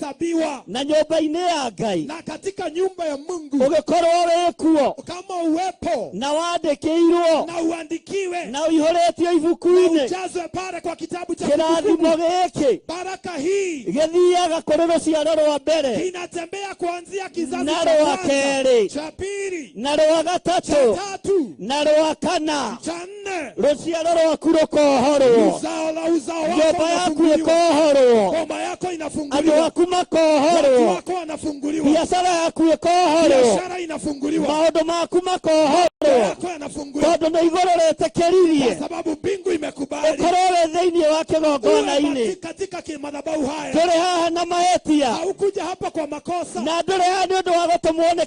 Umehesabiwa. Na nyũmba-inĩ ya Ngai, Na katika nyumba ya Mungu, ũgĩkorwo wĩ kuo kama uwepo na wandĩkĩirwo na uandikiwe na ũihũrĩtio na ibuku-inĩ, ujazwe pale kwa kitabu cha kĩrathimo kumbukumbu. gĩkĩ Baraka hii gĩthiaga kũrĩ rũciaro rwa mbere inatembea kuanzia kizazi na cha rwa kwanza, kerĩ cha pili, na rwa cha gatatũ tatu, na rwa kana, cha nne. rũciaro rwaku rũkohorwo, Uzao la uzao wako nyũmba yaku unafunguliwa, ĩkohorwo, boma yako andũ inafunguliwa, aku watu makohorwo, wako wanafunguliwa, biacara yaku ĩkohorwo, biashara inafunguliwa, maũndũ maku makohorwo, yako yanafunguliwa, tondũ nĩ igũrũ kwa rĩtĩkĩririe sababu mbingu imekubali ũkorwo wĩ thĩinĩ wa uwe kĩgongona-inĩ. katika madhabahu haya. Tũrĩ haha na mahĩtia, Haukuja hapa kwa makosa, na ndũrĩ haha nĩ ũndũ wa gũtũmwo nĩ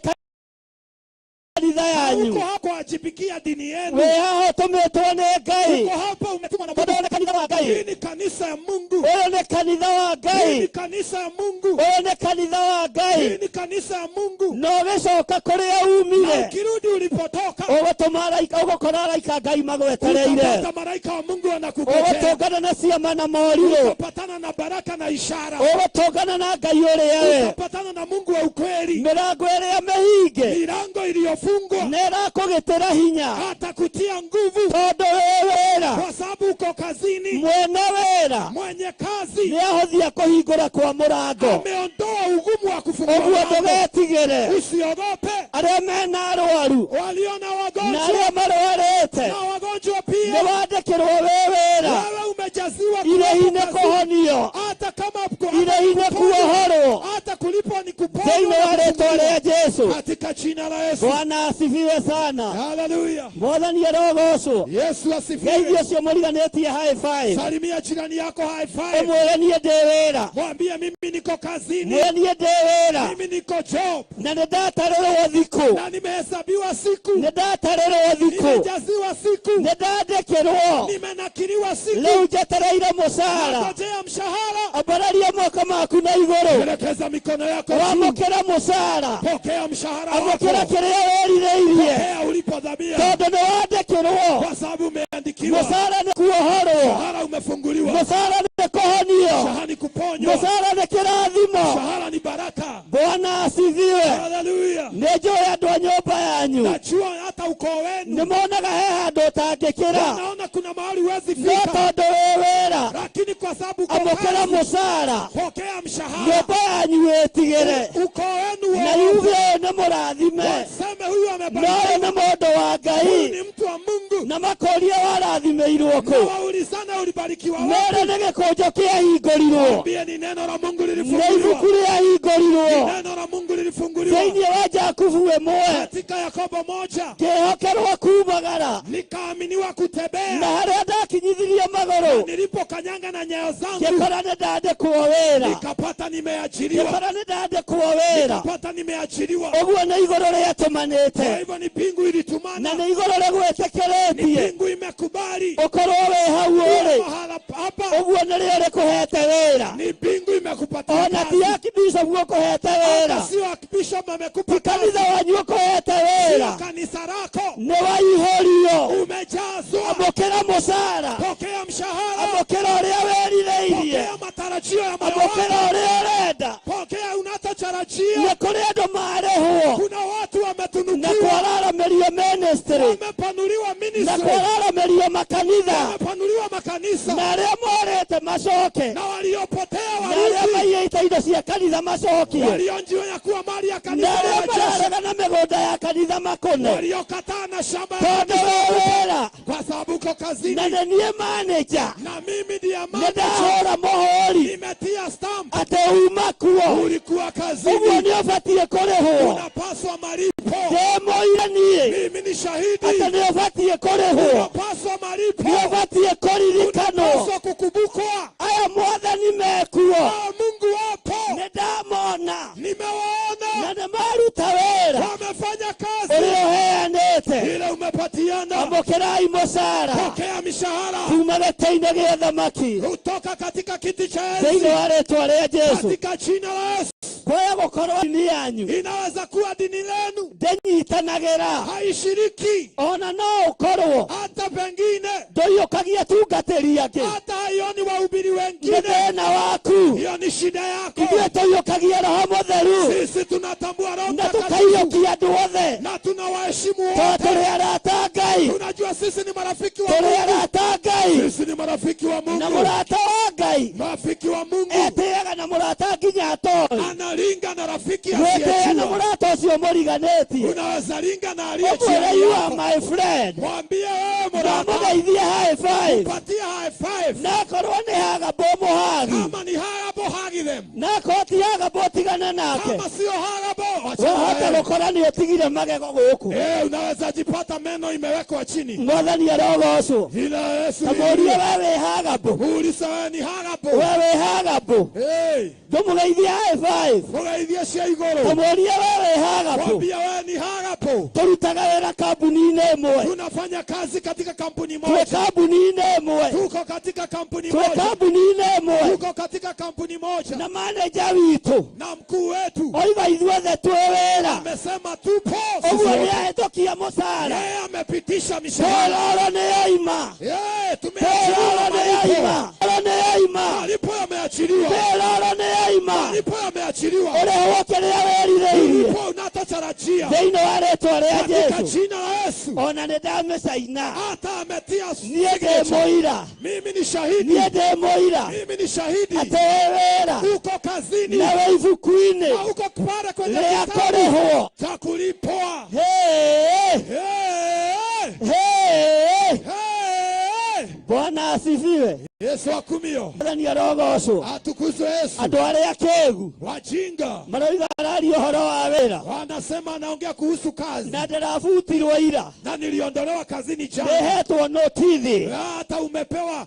kanitha yanyu. uko hapa kuwajibikia dini yenu, Wĩ haha ũtũmĩtwo nĩ Ngai, uko hapa umetumwa na tondũ Mungu. ũyũ nĩ kanitha wa Hii Ngai, ni kanisa ya Mungu, ũyũ nĩ kanitha wa hii Ngai, ni kanisa ya Mungu, ũyũ nĩ kanitha wa hii Ngai. ni kanisa ya Mungu. Na ũgĩcoka kũrĩa Na umire, ukirudi ulipotoka, ũgũtũma araika, ũgũkora araika Ngai magwetereire, utapata malaika wa Mungu wanakungojea, ũgũtũngana na ciama na morirũ, utapatana na baraka na ishara, ũgũtũngana na Ngai ũrĩa we utapatana na Mungu wa ukweli. mĩrango ĩrĩa mĩhinge Milango iliyofungwa nĩ ĩrakũgĩtĩra hinya, atakutia nguvu, tondũ wĩ wĩra, kwa sababu uko kazini. Mwene wĩra Mwenye kazi nĩ ahũthia kũhingũra kwa mũrango. Ameondoa ugumu wa kufungua Ũguo mlango. ndũgetigĩre, Usiogope, arĩa mena arwaru walio na na wagonjwa arĩa marwarĩte, na wagonjwa nĩ pia, wandĩkĩrwo wĩ wĩra. wewe umejaziwa Irĩhi kuwepo nĩ kazini. kũhonio, Hata kama irĩhi nĩ kuohorwo hata kulipwa ni kuponywa thĩinĩ na wa rĩtwa kufunguliwa. rĩa Jesu. Katika jina la Yesu. Bwana asifiwe sana. Haleluya. Mwathani arogocwo. Yesu Geithio asifiwe. ũcio mũriganĩtie high five, Salimia jirani yako high five. ũmwĩre niĩ ndĩ wĩra, Mwambie mimi niko kazini, mwĩre niĩ ndĩ wĩra, mimi niko job na nĩ ndatarĩrwo thikũ, na nimehesabiwa siku, nĩ ndatarĩrwo thikũ, nimejaziwa siku, nĩ ndandĩkĩrwo, nimenakiliwa siku, rĩu njetereire mũcara. nangojea mshahara. Ambararia moko maku na igũrũ, Elekeza mikono yako juu, wamũkĩra mũcara, pokea mshahara amũkĩra wako, kĩrĩa wĩrirĩirie, pokea ulipodhamia, tondũ nĩ wandĩkĩrwo. Kwa sababu umeandikiwa. Mũcara nĩ kuohorwo, Mshahara umefunguliwa, mũcara nĩ kũhonio, mshahara ni kuponywa, mũcara nĩ kĩrathimo. Mshahara ni baraka. Bwana asifiwe. Haleluya! Nĩ njũĩ andũ a nyũmba yanyu Najua hata ukoo nĩ wenu monaga he handũ ũtangĩkĩra, wanaona kuna mahali huwezi no fika, tondũ wĩ wĩra, lakini kwa sababu uko amũkĩra kazi, mũcara, pokea mshahara. Nyũmba yanyu ĩtigĩre Ukoo wenu na uogope. yuge ũyũ nĩ mũrathime, Waseme huyu na ũyũ amebarikiwa, nĩ mũndũ wa huyu Ngai, ni mtu wa Mungu, na makoria warathimĩirwo na kũ, waulizane ulibarikiwa mere wapi. nĩ gĩkũnjo kĩahingũrirwo, Mwambie ni neno la Mungu nĩ lilifunguliwa, ibuku ni rĩahingũrirwo neno la Mungu lilifunguliwa thĩinĩ wa Jakubu ĩmwe, katika Yakobo 1, ngĩhokerwo kumagara, nikaaminiwa na kutembea, harĩa ndakinyithirie magũrũ nilipokanyanga na nyayo zangu ngĩkora nĩ ndandĩkwo wĩra, nikapata nimeajiriwa, ngĩkora nĩ ndandĩkwo wĩra. nikapata nimeajiriwa. Ũguo nĩ igũrũ Kwa rĩatũmanĩte, hivyo ni mbingu na ilitumana, nĩ igũrũ ni rĩgwĩtĩkĩrĩtie mbingu imekubali ũkorwo wĩ hau uwe ũrĩ. mahala hapa, Ũguo nĩrĩo rĩkũhete wĩra, ni mbingu imekupatia ona ti kazi. archbishop ũkũhete Hata wĩra, sio archbishop amekupa ti kazi, kanitha wanyu ũkũhete sio wĩra, kanisa lako, nĩ waihũrio. Umejazwa. Amũkĩra mũcara, Pokea mshahara, amũkĩra ũrĩa wĩrirĩirie, pokea matarajio ya moyo amũkĩra wako, ũrĩa ũrenda. Pokea unachotarajia. Nĩ kũrĩ andũ marĩhwo Kuna watu na wametunukiwa, kwararamĩrio ministry, wamepanuliwa na ministry, kwararamĩrio makanitha, wamepanuliwa makanisa, na arĩa morĩte macoke, na waliopotea na arĩa warudi, maiyĩte indo cia kanitha macokie, walionjiwa mali ya na kanisa arĩa warejeshe, mararega na mĩgũnda ya kanitha makũne, waliokataa na shamba ya tondũ kanisa, wĩ wĩra, kwa sababu uko na kazini, nĩ niĩ manager, na mimi ndiye nĩ manager, ndahũra mũhũri nimetia stamp, atĩ uma kuo. Ulikuwa Ũguo kazini, nĩ ũbatiĩ kũrĩhwo. Unapaswa malipo. Ndĩ mũira niĩ Mimi ni shahidi, atĩ nĩ ũbatiĩ kũrĩhwo, unapaswa malipo, nĩ ũbatiĩ kũririkanwo. unapaswa kukumbukwa. Aya mwathani mekuo, Ah, Mungu wapo, nĩ ndamona nimewaona na nĩ maruta wĩra wamefanya kazi ũrĩa ũheanĩte. Ile umepatiana. Amũkĩrai mũcara Pokea mishahara kuma gĩtĩ-inĩ gĩa thamaki kutoka katika kiti cha thĩinĩ enzi wa rĩtwa rĩa Jesu. katika jina la Yesu. Kwaya gũkorwo dini yanyu. Inaweza kuwa dini lenu Ndĩnyitanagĩra. Haishiriki. Ona no ũkorwo hata pengine ndũiyũkagia tungatĩri angĩ. Hata haioni wahubiri Nĩ wengine. thĩna waku. Hiyo ni shida yako. Ithuĩ tũiyũkagia Roho Mũtheru. Sisi tunatambua Roho Na Mtakatifu tũkaiyũkia andũ othe. Na tunawaheshimu Tondũ wote. tũrĩ arata a Ngai. Tunajua sisi ni marafiki wa Tũrĩ Mungu. arata a Ngai. Sisi ni marafiki wa Na Mungu. mũrata wa Ngai Rafiki wa Mungu etĩaga na mũrata nginya atoĩ. Analinga na rafiki Gwĩtĩĩa na asiyejua. mũrata ũcio mũriganĩtie. Unaweza linga na aliye Ũmwĩre jirani you are yako. my friend. Mwambie wewe mrata. Ndamũgeithie high five. Patia high five. Na akorwo nĩ hagabo mũhagi. Kama ni hagabo hagi them. Na akorwo ti hagabo tigana nake. Kama sio hagabo achana Wahota naye. gũkora nĩ ũtigire magego gũkũ. Unaweza jipata meno imewekwa chini. Mwathani arogocwo. Jina la Yesu. Ta mũrie we wĩ hagabo. Muulize wewe ni hagabo. We wĩ hagabo. Hey, Ndũmũgeithie high five. mugeithie cia Ta igũrũ. mũrie we wĩ hagabo. Mwambie wewe ni hagabo. Tũrutaga wĩra kambuni-inĩ ĩmwe. Tunafanya kazi katika kampuni Twĩ moja. kambuni-inĩ ĩmwe. Tuko katika kampuni Twĩ moja. kambuni-inĩ ĩmwe. Tuko katika kampuni moja. Na maneja witũ Na mkuu wetu oiga ithuothe twĩ wĩra. Amesema tupo. Sisi Ũguo wote. nĩ ahĩtũkia mũcara. Yeye amepitisha mishahara. Payroll nĩ yoima. Yeye tumeachiliwa Payroll nĩ malipo. yoima. Payroll nĩ yoima. Malipo yameachiliwa. Payroll nĩ yoima. Malipo yameachiliwa. Ũrĩhwo kĩrĩa wĩrirĩirie. Malipo unachotarajia. Thĩinĩ wa rĩtwa rĩa Katika Jesũ. jina la Yesu. Ona nĩ ndamĩcaina. Hata ametia Niĩ ndĩ signature. mũira. Mimi ni shahidi. Niĩ ndĩ mũira. Mimi ni shahidi. Atĩ wĩ wĩra. Uko kazini. Na wĩ ibuku-inĩ Na uko pale kwenye rĩa kitabu kũrĩhwo. cha kulipwa. Hey, Hey! hey. Hey! Bwana asifiwe. Yesu akumio. Mwathani arogocwo. Atukuzwe Yesu. Andũ arĩa akĩgu Wajinga maroiga araria ũhoro wa wĩra. Wanasema anaongea kuhusu kazi. Na ndĩrabutirwo ira. Na niliondolewa kazini jana. Ndĩhetwo notithi. Hata umepewa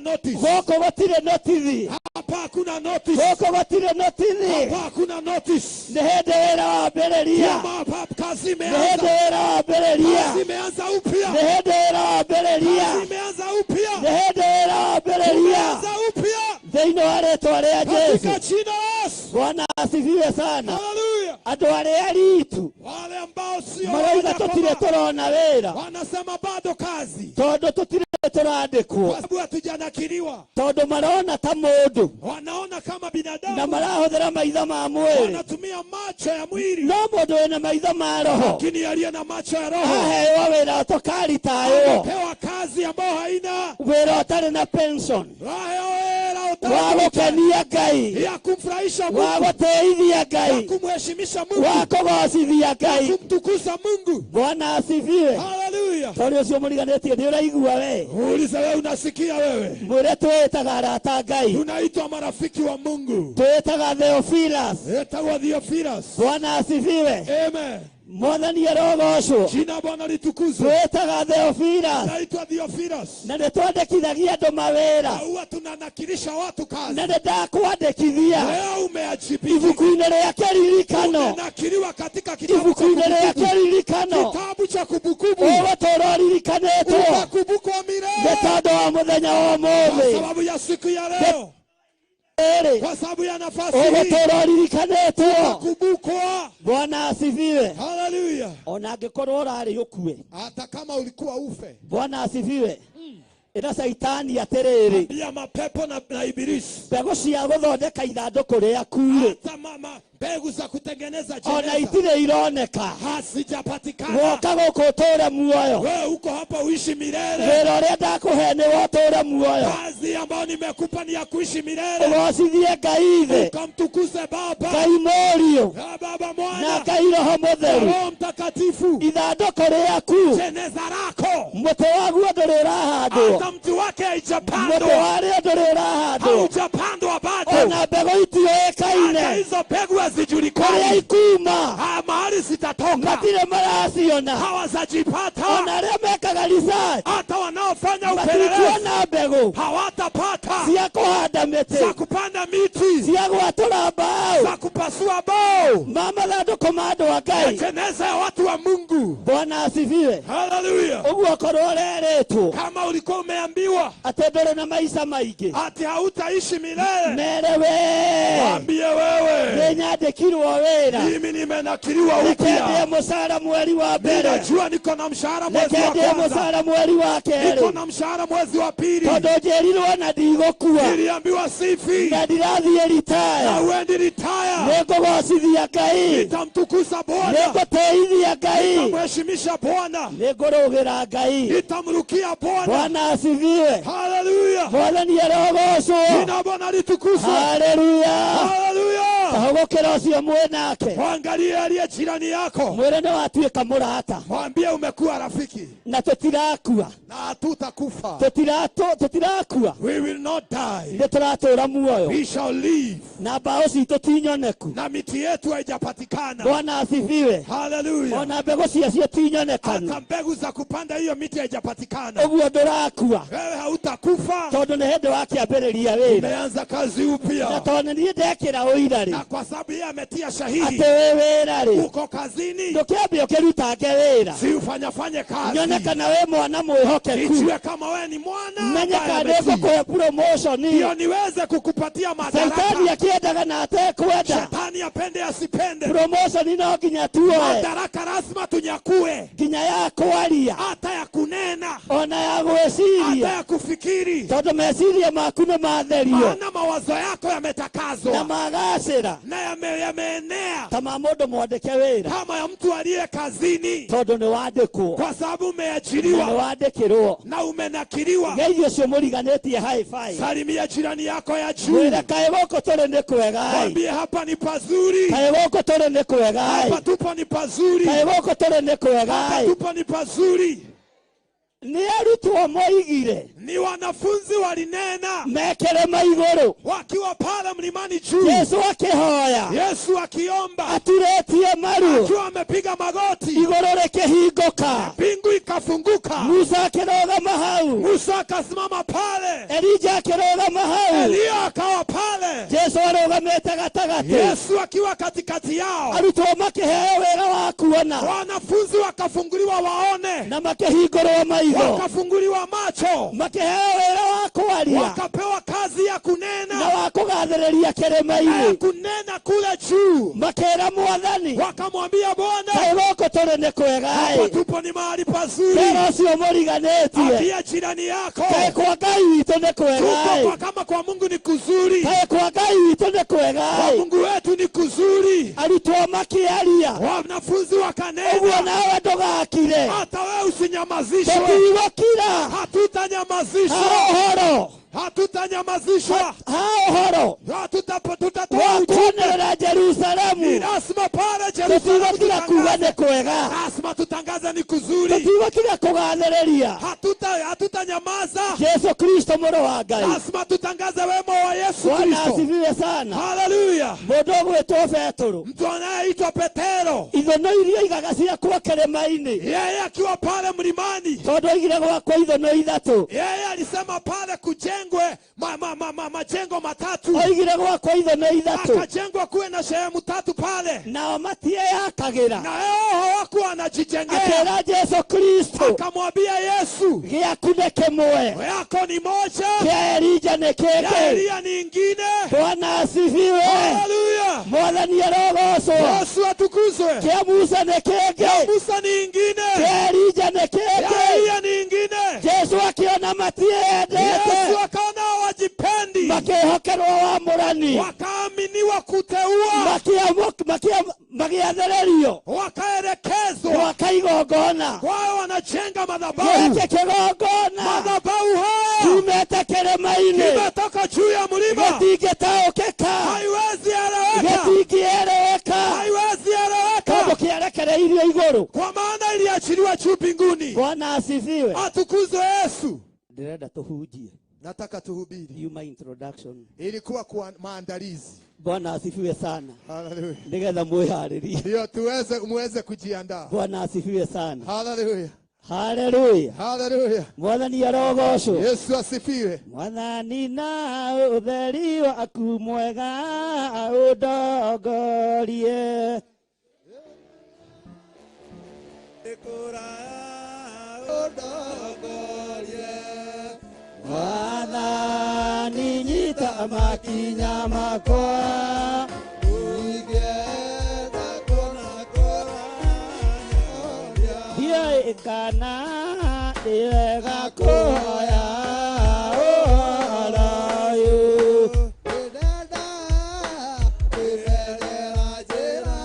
notice. Gũkũ gũtirĩ notithi. Hapa hakuna notice. Gũkũ gũtirĩ notithi. Hapa hakuna notice. Nĩ hĩndĩ wĩra wambĩrĩria. Hapa kazi Nĩ hĩndĩ imeanza. wĩra wambĩrĩria. Kazi imeanza upya. Nĩ hĩndĩ wĩra wambĩrĩria. Kazi imeanza upya. Nĩ hĩndĩ wĩra wambĩrĩria. Imeanza upya. Thĩinĩ wa rĩtwa rĩa Katika Jesũ. jina la Yesu. Bwana asifiwe sana. Haleluya. Andũ arĩa aritu Wale ambao sio marauga tũtirĩ hawajakomaa, tũrona wĩra wanasema bado kazi. tondũ tũtirĩ tũrandĩkwo. Kwa sababu hatujanakiliwa. Tondũ marona ta mũndũ Wanaona kama na binadamu. marahũthĩra maitho ma mwĩrĩ. Wanatumia macho ya mwili. No mũndũ wĩna maitho ma roho Lakini aliye na macho ya roho aheo wĩra ũtũkaritaywo. amepewa kazi ambayo haina Wĩra ũtarĩ na pension wa wa gũkenia Ngai, ya kumfurahisha wa Mungu, gũtĩithia ya Ngai, kumheshimisha Mungu, wa kũgocithia ya Ngai. kumtukuza Mungu. Bwana asifiwe. Haleluya. Tondũ ũcio mũriganĩtie nĩ ũraigua we. Muulize wewe, unasikia wewe? Mwĩre twĩtaga arata a Ngai. Tunaitwa marafiki wa Mungu. Twĩtaga Theophilus. Etagwa Theophilus. Bwana asifiwe. Amen. Mwathani arogocwo. Jina Bwana litukuzwe. Twĩtaga Theophilus. Naitwa Theophilus. Na nĩ twandĩkithagia andũ mawĩra. Na huwa tunanakilisha watu kazi. Na nĩ ndakwandĩkithia Leo umeajibika. ibuku-inĩ rĩa kĩririkano. Umenakiliwa katika kitabu cha Ibuku-inĩ rĩa kumbukumbu. kĩririkano. Kitabu cha kumbukumbu. Ũgũtũũra ũririkanĩtwo Utakumbukwa nĩ milele. tondũ wa mũthenya wa Kwa ũmũthĩ. sababu ya siku ya leo. Rĩrĩ, Kwa sababu ya nafasi hii. ũgũtũũra ũririkanĩtwo. Utakumbukwa. Bwana asifiwe. Haleluya. Ona angĩkorwo ũrarĩ ũkue. Hata kama ulikuwa ufe. Bwana asifiwe. Ĩra Caitani atĩrĩrĩ, Pia mapepo na ibilisi. mbegũ cia gũthondeka ithandũkũ rĩaku-rĩ, Hata mama mbegu za kutengeneza ona jeneza itirĩ ironeka. hazijapatikana. Woka gũkũ ũtũũre muoyo. Wewe uko hapa uishi milele. Wĩra ũrĩa ndakũhe nĩ wa ũtũũre muoyo. Kazi ambayo nimekupa ni ya kuishi milele. Ũgocithie Ngai Ithe, Ukamtukuze Baba, Ngai Mũriũ, na Baba na Mwana, Ngai Roho na Mũtheru. Roho Mtakatifu. Ithandũkũ rĩaku, Jeneza lako mũtĩ waguo ndũrĩ ũrahandwo. hata mti wake Mũtĩ haijapandwa, warĩo ndũrĩ ũrahandwo. haujapandwa bado. Ona mbegũ itiũĩkaine. Hata hizo mbegu Kũrĩa hazijulikani, ikuma mahali zitatoka matirĩ maraciona. hawazajipata. Ona arĩa mekaga research Hata wanaofanya upelelezi matikuona mbegũ hawatapata cia kũhanda mĩtĩ, za kupanda miti, cia gwatũra mbaũ, za kupasua bao, ma mathandũkũ ma andũ a Ngai. jeneza ya watu wa Mungu. Bwana asifiwe. Haleluya! Ũguo korwo ũrerĩtwo Kama ulikuwa umeambiwa atĩ ndũrĩ na maica maingĩ, ati hautaishi milele, mere we waambie wewe, nĩ nyandĩkĩtwo. Ndandĩkirwo wĩra. Mimi nimenakiliwa Reke ndĩe upya. Mũcara mweri wa mbere. Ninajua niko na mshahara mwezi Reke wa ndĩe kwanza, mũcara mweri wa niko kerĩ. na mshahara mwezi wa pili. Tondũ njĩrirwo na ndigũkua. Niliambiwa sifi Na ndirathiĩ na ritaya. uendi ritaya. Nĩngũgocithia Ngai. Nitamtukuza Bwana, Nĩngũtĩithia Ngai. nitamheshimisha Bwana, Nĩngũrũgĩra Ngai. nitamrukia Bwana. Bwana asifiwe. Haleluya! Mwathani arogocwo. Jina Bwana litukuzwe. Haleluya. Haleluya! Tahũgũkĩra ũcio mwĩ nake. Mwangalie aliye jirani yako, Mwĩre nĩ watuĩka mũrata. Mwambie umekuwa rafiki Na tũtirakua. Na hatutakufa. Tũtirakua. We will not die. Nĩ tũratũra muoyo. We shall live. Na mbaũ citũ ti nyoneku. Na miti yetu haijapatikana. Bwana asifiwe. Haleluya! Ona mbegũ ciacio ti nyonekanu. Hata mbegu za kupanda hiyo miti haijapatikana. Ũguo ndũrakua. Wewe hautakufa. Tondũ nĩ hĩndĩ wakĩambĩrĩria wĩra. Umeanza kazi Na upya, tondũ niĩ ndekĩra ũira rĩ, na kwa sababu yeye ametia sahihi, atĩ wĩ wĩra rĩ, uko kazini, ndũkĩambe ũkĩrutange wĩra. Si ufanyafanye Nyone kazi, kana wĩ mwana mwĩhokeku. ijue kama wewe ni mwana Menye ambaye kana ametii. nĩngũkũhe promotion. Ndio niweze kukupatia Saitani madaraka. akĩendaga na atekwenda. Shetani apende asipende, Promotion no nginya tuoe. Madaraka lazima tunyakue, Nginya ya kwaria. Hata ya kunena, Ona ya hata gwĩciria. ya kufikiri, Tondũ meciria maku nĩ matherio. Maana mawazo yako Na yametakazwa magacĩra. Na yameenea Ta ma mũndũ mwandĩke wĩra. Kama ya mtu aliye kazini, Tondũ nĩ wandĩkwo. Kwa sababu Na nĩ umeajiriwa wandĩkĩrwo. Na umenakiliwa. Geithio ũcio mũriganĩtie high five. Salimia jirani yako ya juu, Mwĩre kaĩ gũkũ tũrĩ nĩ kwega. Mwambie hapa ni pazuri, Kaĩ gũkũ tũrĩ nĩ kwega. Hapa tupo ni pazuri, Kaĩ gũkũ tũrĩ nĩ kwega. Hapa tupo ni pazuri. Nĩ arutwo moigire. Ni wanafunzi walinena Mekĩrĩma igũrũ. Wakiwa pale mlimani juu, Yesu akĩhoya. Yesu akiomba Aturĩtie maru. Akiwa amepiga magoti, Igũrũ rĩkĩhingũka. Mbingu ikafunguka. Musa akĩrũgama hau. Musa akasimama pale, Elija akĩrũgama hau. Eliya akawa pale, Jesu arũgamĩte gatagatĩ. Yesu akiwa katikati yao. Arutwo makĩheo wĩra wa kuona. Wanafunzi wakafunguliwa waone, Na makĩhingũrwo maitho. Wakafunguliwa macho, Makĩheo wĩra wa kwaria. Wakapewa kazi ya kunena Na wa kũgathĩrĩria kĩrĩma-inĩ. Na kunena kule juu. Makĩra Mwathani. Wakamwambia Bwana, Kaĩ gũkũ tũrĩ nĩ kwega. Hapa tupo ni mahali pazuri. Kĩra ũcio mũriganĩtie. Ambia jirani yako, Kaĩ kwa Ngai witũ nĩ kwega. Tuko kwa kama kwa Mungu ni kuzuri. Kaĩ kwa Ngai witũ nĩ kwega. Kwa Mungu wetu ni kuzuri. Arutwo makĩaria. Wanafunzi wakanena. Ũguo nawe ndũgakire. Hata wewe usinyamazishwe. Tũtigũkira. Hatutanyamazishwa. Ha ũhoro. Hatutanyamazishwa. Ha ũhoro. Tutatoa Wa ujumbe. kuonerera Jerusalemu. Ni lazima pale Jerusalemu Tũtigũtiga kuga tutangaze. nĩ kwega. Lazima tutangaze ni kuzuri. Tũtigũtiga kũgathĩrĩria. Hatutanyamaza. Jesu Kristo mũrũ wa Ngai. Lazima tutangaze wema wa Yesu Bwana Kristo. asifiwe sana. Haleluya. Mũndũ ũgwĩtwo Petũrũ. Mtu anayeitwa Petero. Ithũnũ iria aigaga ciakwo kĩrĩma-inĩ. Yeye akiwa pale mlimani. Tondũ aigire gwakwo ithũnũ ithatũ. Yeye alisema pale kujengwe majengo matatu. Oigire gwakwo ithũnũ ithatũ. Akajengwa kuwe na sehemu tatu pale. Nao matieyakagĩra. Na wao hawakuwa wanajijengea. Akĩra Jesu Kristo. Akamwambia Yesu, Gĩaku nĩ kĩmwe. Yako ni moja. Kĩa Elija nĩ Ya kĩngĩ. Eliya ni ingine. Bwana asifiwe. Haleluya. Mwathani arogocwo. Yesu atukuzwe. Kĩa Musa nĩ Ya kĩngĩ. Musa ni ingine. Kĩa Elija nĩ Ya kĩngĩ. Eliya ni ingine. Jesu akiona matiendete. Yesu akaona hawajipendi. Makĩhokerwo wamũrani. Wakaaminiwa kuteua. Magĩathĩrĩrio. Wakaelekezwa. Gwaka igongona. Wao wanajenga madhabahu. Gĩkĩ kĩgongona. Madhabahu haya Kiumĩte kĩrĩma-inĩ. kimetoka juu ya mlima. Gĩtingĩtaũkĩka. Haiwezi eleweka. Gĩtingĩeleweka. Haiwezi Tondũ eleweka. kĩarekereirio igũrũ. Kwa maana iliachiliwa juu mbinguni. Bwana asifiwe. Atukuzwe Yesu. Ndĩrenda tũhunjie. Nataka tuhubiri. Yuma introduction. Ilikuwa kwa maandalizi. Bwana asifiwe sana. Haleluya. Nĩgetha mwĩharĩrie. Ndio tuweze muweze kujiandaa. Bwana asifiwe sana. Haleluya. Haleluya. Haleluya. Mwathani arogocwo. Yesu asifiwe. Mwathani na ũtheri waku mwega ũndongorie. Mwathani nyita makinya makwa. Kana nĩ wega kũhoya ũhoro ũyũ. Ndĩrenda kwĩmenyera njĩra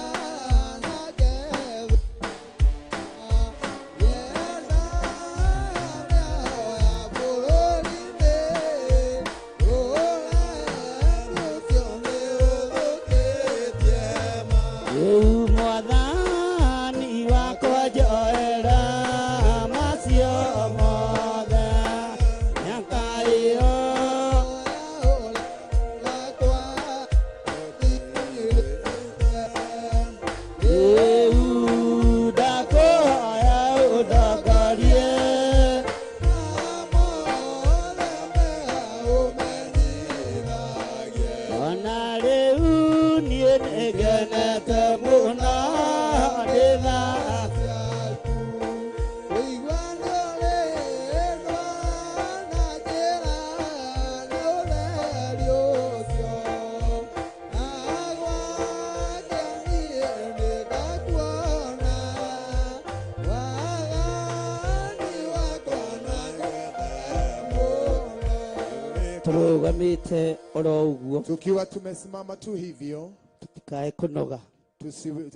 na ngetha. Ngĩenda mĩago ya bũrũri-inĩ, ũremi ũcio nĩũthũkĩtie ma. Rĩu mwathani wakwa njoera macio mothe mĩaka ĩyo. Rĩu ndakũhoya ũndongorie. Ona rĩu niĩ nĩngenete mũno ndĩ tha- Tũrũgamĩte oro ũguo. Tukiwa tumesimama tu hivyo, Tũtikae kũnoga.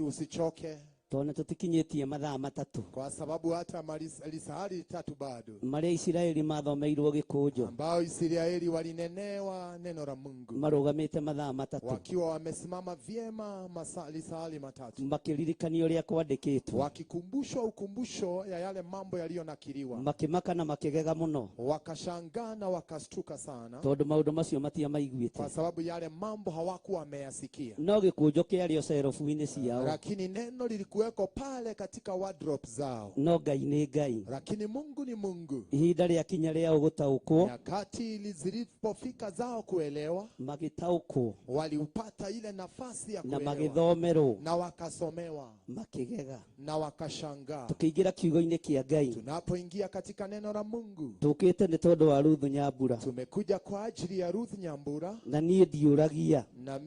Usichoke, Tondũ tũtikinyĩtie mathaa 3. kwa sababu hata lisahali 3 bado, Marĩa Isiraeli mathomeirwo gĩkũnjo, ambao Israeli walinenewa neno la Mungu marũgamĩte mathaa 3, wakiwa wamesimama vyema lisahali 3, makĩririkanio ũrĩa kwandĩkĩtwo, wakikumbushwa ukumbusho ya yale mambo yaliyonakiliwa, makĩmaka na makĩgega mũno, wakashangaa na wakastuka sana, tondũ maũndũ macio matiamaiguĩte. kwa sababu yale mambo hawakuwa wameyasikia. No gĩkũnjo kĩarĩ o cerobu-inĩ ciao. Lakini neno lilikuweko pale katika wardrobe zao. No Ngai nĩ Ngai. Lakini Mungu ni Mungu. Ihinda rĩakinya rĩao gũtaũkwo, Nyakati zilipofika zao kuelewa, magĩtaũkwo waliupata ile nafasi ya na kuelewa magĩthomerwo, na wakasomewa makĩgega. na wakashangaa. Tũkĩingĩra kiugo-inĩ kĩa Ngai, Tunapoingia katika neno la Mungu, tũkĩte nĩ tondũ wa Ruthu Nyambura. tumekuja kwa ajili ya Ruth Nyambura. Na niĩ ndiũragia, Na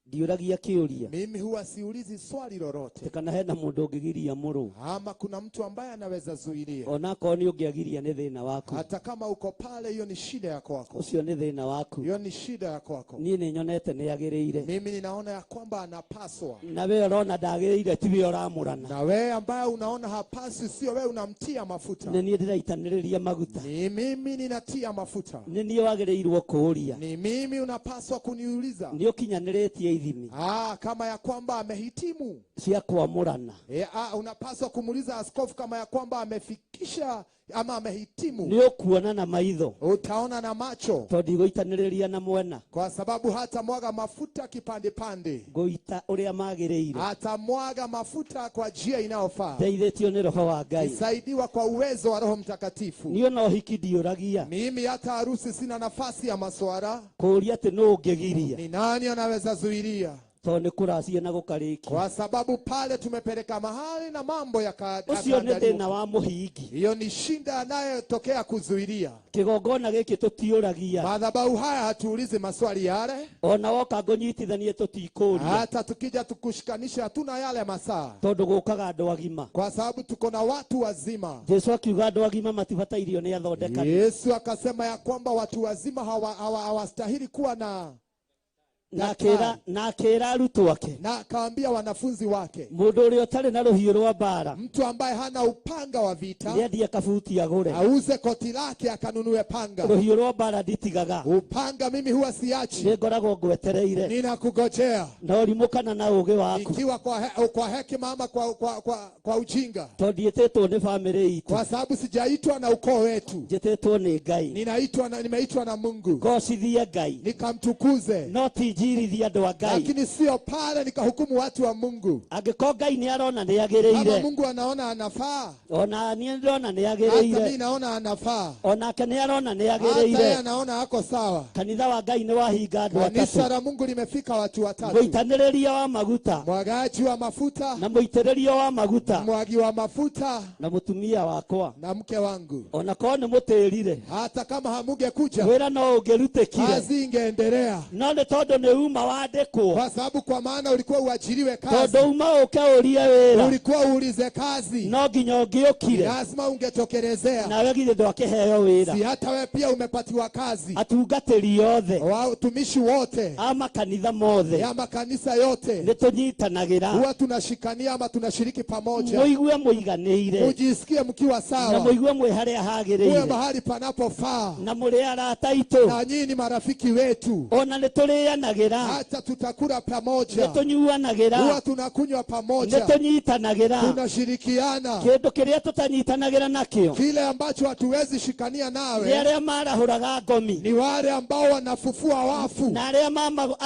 ndiũragia kĩũria mimi huwa siulizi swali lolote, kana hena mũndũ ũngĩgiria mũrũ, ama kuna mtu ambaye anaweza zuilia. Onakorwo nĩ ũngĩagiria nĩ thĩna waku. Hata kama uko pale, hiyo ni shida ya kwako, Ũcio nĩ thĩna waku. hiyo ni shida ya kwako. Niĩ nĩ nyonete nĩ agĩrĩire. Mimi ninaona ya kwamba anapaswa, Na we ũrona ndagĩrĩire, ti we ũramũrana. na wewe ambaye unaona hapaswi, sio wewe unamtia mafuta, Nĩ niĩ ndĩraitanĩrĩria maguta. ni mimi ninatia mafuta, Nĩ niĩ wagĩrĩirwo kũũria. ni mimi unapaswa kuniuliza. Nĩ ũkinyanĩrĩtie ithimi Kama ya kwamba amehitimu. cia kwamũrana. Unapaswa kumuuliza askofu kama ya kwamba amefikisha ama amehitimu. Nĩ ũkuona na maitho. Utaona na macho, Tondũ ndigũitanĩrĩria na mwena. kwa sababu hata mwaga mafuta kipande pande, Ngũita ũrĩa magĩrĩire. atamwaga mafuta kwa njia inayofaa, Ndeithĩtio nĩ Roho wa Ngai. kisaidiwa kwa uwezo wa Roho Mtakatifu. Niĩ ona ũhiki ndiũragia. Mimi hata harusi sina nafasi ya maswara. Kũũria atĩ nũ ũngĩgiria. Ni nani anaweza zuilia? Tondũ nĩ kũracia na gũkarĩkia. Kwa sababu pale tumepeleka mahali na mambo Ũcio nĩ thĩna yakaandaliwa. wa mũhingi. Hiyo ni shinda anayotokea kuzuilia. Kĩgongona gĩkĩ tũtiũragia. Madhabahu haya hatuulizi maswali yale, Ona woka ngũnyitithanie tũtikũria. hata tukija tukushikanisha hatuna yale masaa, Tondũ gũkaga andũ agima. kwa sababu tuko na watu wazima. Jesu akiuga andũ agima matibatairio nĩ athondekani. Yesu akasema ya kwamba watu wazima hawastahili kuwa na Na akĩra arutwo ake, na akaambia wanafunzi wake, mũndũ ũrĩa ũtarĩ na rũhiũ rwa mbara mtu ambaye hana upanga wa vita nĩendie kabuti agũre. auze koti lake akanunue panga. Rũhiũ rwa mbara nditigaga. Upanga mimi huwa siachi, Nĩngoragwo ngwetereire. ninakugojea Na ũrimũ kana na ũũgĩ waku. ikiwa kwa hekima ama kwa ujinga, Tondũ ndiĩtĩtwo nĩ bamĩrĩ itũ. kwa sababu sijaitwa na ukoo wetu, Njĩtĩtwo nĩ Ngai. nimeitwa na Mungu Ngocithie Ngai. nikamtukuze, No ti njirithie andũ a Ngai. lakini sio pale nikahukumu watu wa Mungu. Angĩkorwo Ngai nĩ arona nĩ Kama agĩrĩire, Mungu anaona anafaa, ona niĩ ndĩrona nĩ hata agĩrĩire, mimi naona anafaa, onake nĩ arona nĩ hata yeye agĩrĩire. anaona ako sawa. Kanitha wa Ngai nĩ wahinga andũ Kanisa atatũ. la Mungu limefika watu watatu: Mũitanĩrĩria wa maguta mwagaji wa mafuta, na mũitĩrĩrio wa maguta mwagi wa mafuta na mũtumia wakwa. na mke wangu. Ona korwo nĩ mũtĩrire, Hata kama hamungekuja, wĩra no ũngĩrutĩkire, kazi ingeendelea, no nĩ tondũ nĩ Tondũ uma wandĩkwo. Kwa sababu kwa maana ulikuwa uajiriwe kazi. Tondũ uma ũke ũrie wĩra. Ulikuwa uulize kazi. No nginya ũngĩũkire. Lazima ungetokelezea. Nawe githĩ ndwakĩheo wĩra. Si hata wewe pia umepatiwa kazi. Atungatĩri othe. Watumishi wote. A makanitha mothe. Ya makanisa yote. Nĩ tũnyitanagĩra. Huwa tunashikania ama tunashiriki pamoja. Mũigue mũiganĩire. Mujisikie mkiwa sawa. Na mũigue mwĩ harĩa hagĩrĩire. Muwe mahali panapofaa. Na mũrĩ arata aitũ. Na nyinyi ni marafiki wetu. Ona nĩ tũrĩanagĩra. Hata tutakula pamoja. Nĩ tũnyuanagĩra. Huwa tunakunywa pamoja. Nĩ tũnyitanagĩra. Tunashirikiana. Kĩndũ kĩrĩa tũtanyitanagĩra nakĩo. Kile ambacho hatuwezi shikania nawe. Nĩ arĩa marahũraga ngomi. Ni wale ambao wanafufua wafu. Na arĩa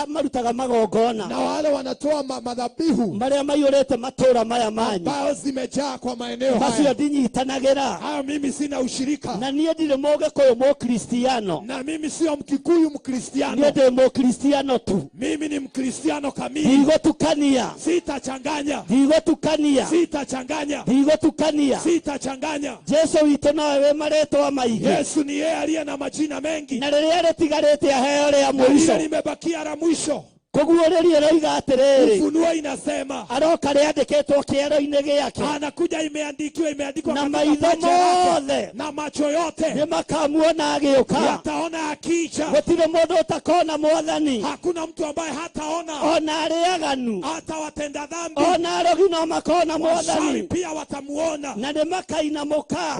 marutaga magongona. Na wale wanatoa madhabihu. Marĩa maiyũrĩte matũũra maya manyu. Ambao zimejaa kwa maeneo haya. Macio ndinyitanagĩra. Hayo mimi sina ushirika. Na niĩ ndirĩ Mũgĩkũyũ Mũkristiano. Na mimi sio Mkikuyu Mkristiano. Niĩ ndĩ Mũkristiano tu. Mimi ni Mkristiano kamili. Ndigũtukania. Sitachanganya. Ndigũtukania. Sitachanganya. Ndigũtukania. Sitachanganya. Jesu witũ nowe wĩ marĩtwa maingĩ. Yesu ni yeye aliye na majina mengi. Na rĩrĩa rĩtigarĩte aheo rĩa mũico. Limebakia la mwisho. Kũguũrĩrio ĩroiga atĩrĩrĩ. Ufunuo inasema. Aroka rĩandĩkĩtwo kĩero-inĩ gĩake. Anakuja imeandikiwa, imeandikwa na katika maitho paja lake. Mothe. Na macho yote. Nĩmakamuona agĩũka. Yataona akija. Gũtirĩ mũndũ ũtakona Mwathani. Hakuna mtu ambaye hataona. Ona arĩa aganu. Hata watenda dhambi. Ona arogi no makona Mwathani. Washawi pia watamuona. Na nĩmakainamũka.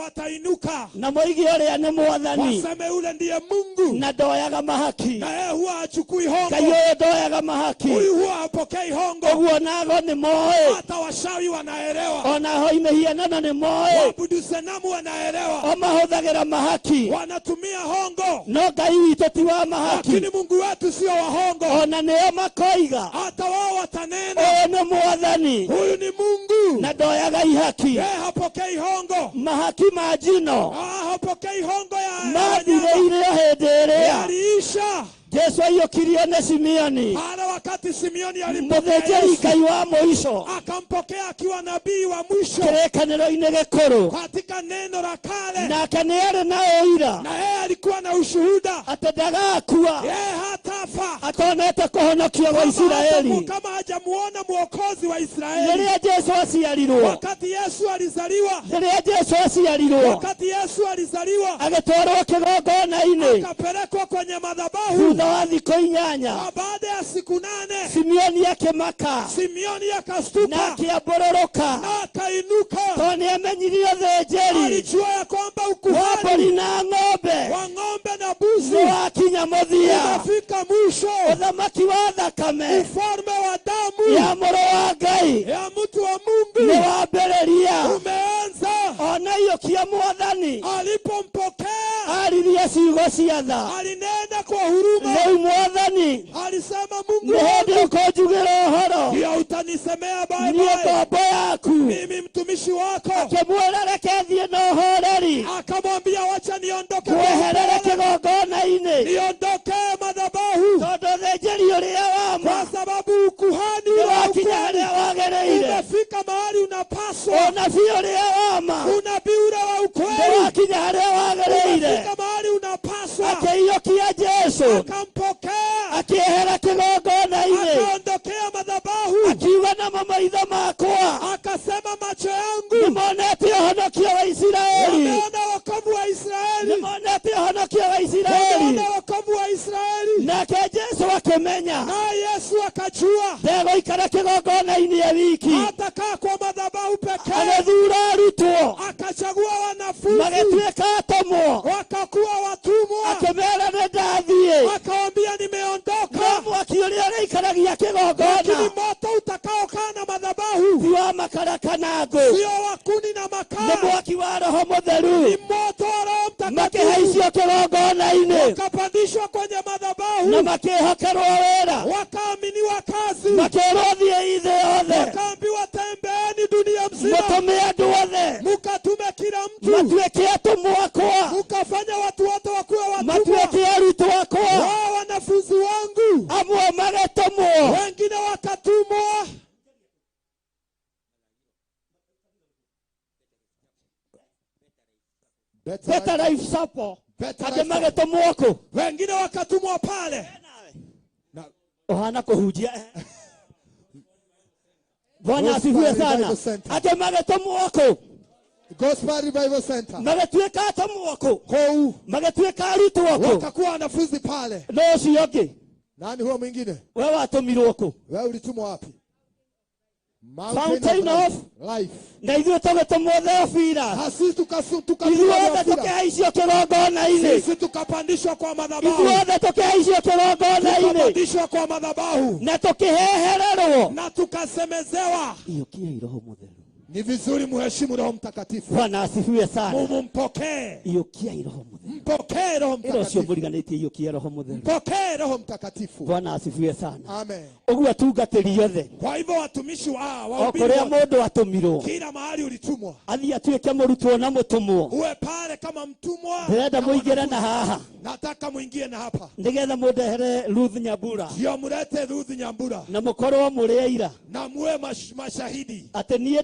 Watainuka. Na moige ũrĩa nĩ Mwathani. Waseme ule ndiye Mungu. Na ndoyaga mahaki. Na yeye huwa hachukui hongo. Ngai ũyũ ndoyaga mahaki. Huyu huwa hapokei hongo. Ũguo nago nĩ moĩ. Hata washawi wanaelewa. Ona hoi mĩhianano nĩ moĩ. Waabudu sanamu wanaelewa. O mahũthagĩra mahaki. Wanatumia hongo. No Ngai witũ ti wa mahaki. Lakini Mungu wetu sio wa hongo. Ona nĩo makoiga. Hata wao watanena. Ũyũ nĩ Mwathani. Huyu ni Mungu. Na ndoyaga ihaki. Yeye hapokei hongo. Mahaki ma njino. Hapokei hongo ya Mathirĩire hĩndĩ ĩrĩa. Yaliisha. Jesu aiyũkirio nĩ Simeoni. Hata wakati Simeoni alimpokea Mũthĩnjĩri Yesu, Ngai wa mũico. akampokea akiwa nabii wa mwisho. Kĩrĩkanĩro-inĩ gĩkũrũ. Katika neno la kale. Nake nĩ arĩ na ũira. Na yeye alikuwa na ushuhuda. Atĩ ndagakua. Yeye hatafa. Atonete kũhonokio gwa Isiraeli. Kama hajamuona mwokozi wa Israeli. Rĩrĩa Jesu aciarirwo. Wakati Yesu alizaliwa. Rĩrĩa Jesu aciarirwo. Wakati Yesu alizaliwa. Agĩtwarwo kĩgongona-inĩ. Akapelekwa kwenye madhabahu. Thutha wa thikũ inyanya. Baada ya siku 8. Simeoni akĩmaka. Simeoni akastuka. Na akĩambũrũrũka. Na akainuka. Tondũ nĩamenyirie ũthĩnjĩri. Alijua ya kwamba Wa ukuhani mbũri na ng'ombe. wa ng'ombe na mbuzi Nĩwakinya mũthia. umefika mwisho. Ũthamaki wa thakame. Ufalme wa damu ya mũrũ wa Ngai. ya mtu wa Mungu Nĩwambĩrĩria. umeanza. Ona aiyũkia Mwathani. Alipompokea Aririe ciugo cia tha. alinena kwa huruma. Rĩu Mwathani. Alisema Mungu Nĩ hĩndĩ wangu, ũkũnjugĩra ũhoro. ndio utanisemea bye Niĩ bye. ngombo yaku. Mimi mtumishi wako. Akĩmwĩra reke thiĩ na ũhoreri. Akamwambia wacha niondoke. Mweherere kĩgongona-inĩ. Niondoke madhabahu. Tondũ ũthĩnjĩri ũrĩa wa ma. Kwa sababu ukuhani Nĩ wa wakinya ukweli harĩa wagĩrĩire. umefika mahali unapaswa. Ũnabii ũrĩa wa ma. Unabii ule wa Nĩ ukweli wakinya harĩa wagĩrĩire. umefika mahali unapaswa. Akĩiyũkia Jesu. Akampokea. Akĩehera kĩgongona-inĩ. Akaondokea madhabahu. Akiuga namo maitho makwa. Akasema macho yangu Nĩmonete ũhonokio wa Isiraeli. wameona wokovu wa Israeli. Nĩmonete ũhonokio wa Isiraeli. Wameona wokovu wa Israeli. Nake Jesu akĩmenya. Naye Yesu akajua Ndegũikara kĩgongona-inĩ e wiki. hatakaa kwa madhabahu pekee. Agĩthura arutwo. Akachagua wanafunzi Magĩtuĩka atũmwo. wakakuwa watumwa. Akĩmera nĩ ndathiĩ. Akawaambia nimeondoka. No mwaki ũrĩa ũrĩikaragia kĩgongona. Lakini moto utakaokaa na madhabahu Ti wa makara kana ngũ. sio wa kuni na Nĩ makaa, mwaki wa Roho Mũtheru. ni moto wa Roho Mtakatifu. Makĩhaicio kĩgongona-inĩ. Wakapandishwa kwenye Na madhabahu, makĩhokerwo wĩra. wakaaminiwa kazi, Makĩrwo thiĩ thĩ yothe. wakaambiwa tembeeni dunia mzima, Mũtũme andũ othe. mukatume kila mtu, Matuĩke atũmwo akwa. mukafanya watu wote wakuwe watumwa, Matuĩke arutwo akwa. wao wanafunzi wangu, Amwe magetũmwo. wengine wakatumwa. Better Life Chapel. Better Angĩ Life magetũmwo kũ? Wengine wakatumwa pale. Ũhana kũhunjia. Bwana Gospel asifiwe sana. Revival Center. Atĩ magĩtũmwo kũ? Gospel Revival Center. Magĩtuĩka atũmwo kũ? Kou. Magĩtuĩka arutwo kũ? Wakakuwa wanafunzi pale. No ũcio ũngĩ, Nani huo mwingine? we watũmirwo kũ? Wewe ulitumwa wapi? Fountain of Life. Na ithuĩ tũgĩtũmwo Theofila. Na sisi tukatumwa Ithuothe Theofila. tũkĩhaicio kĩgongona-inĩ. Sisi tukapandishwa kwa madhabahu. Ithuothe tũkĩhaicio kĩgongona-inĩ Tukapandishwa kwa madhabahu na tũkĩhehererwo. Na tukasemezewa. Iyũkiai Roho Mũtheru. Ni vizuri muheshimu Roho Mtakatifu. Bwana asifiwe sana. Mumumpokee. Iyũkiai Roho Mũtheru. Mpokee Roho Ĩra ũcio Mtakatifu. mũriganĩtie iyũkia Roho Mũtheru. Mpokee Roho Mtakatifu. Bwana asifiwe sana. Amen. Ũguo atungatĩri othe, Kwa hivyo watumishi wa o wahubiri kũrĩa wote, mũndũ atũmirwo, kila mahali ulitumwa, athiĩ atuĩke mũrutwo na mũtũmwo. Uwe pale kama mtumwa. Ndĩrenda Kama mũingĩre na mwanafunzi. haha Nataka muingie na hapa, nĩgetha mũndehere Ruth Nyambura ndio mlete Ruth Nyambura na mũkorwo mũrĩ aira na muwe mashahidi atĩ niĩ.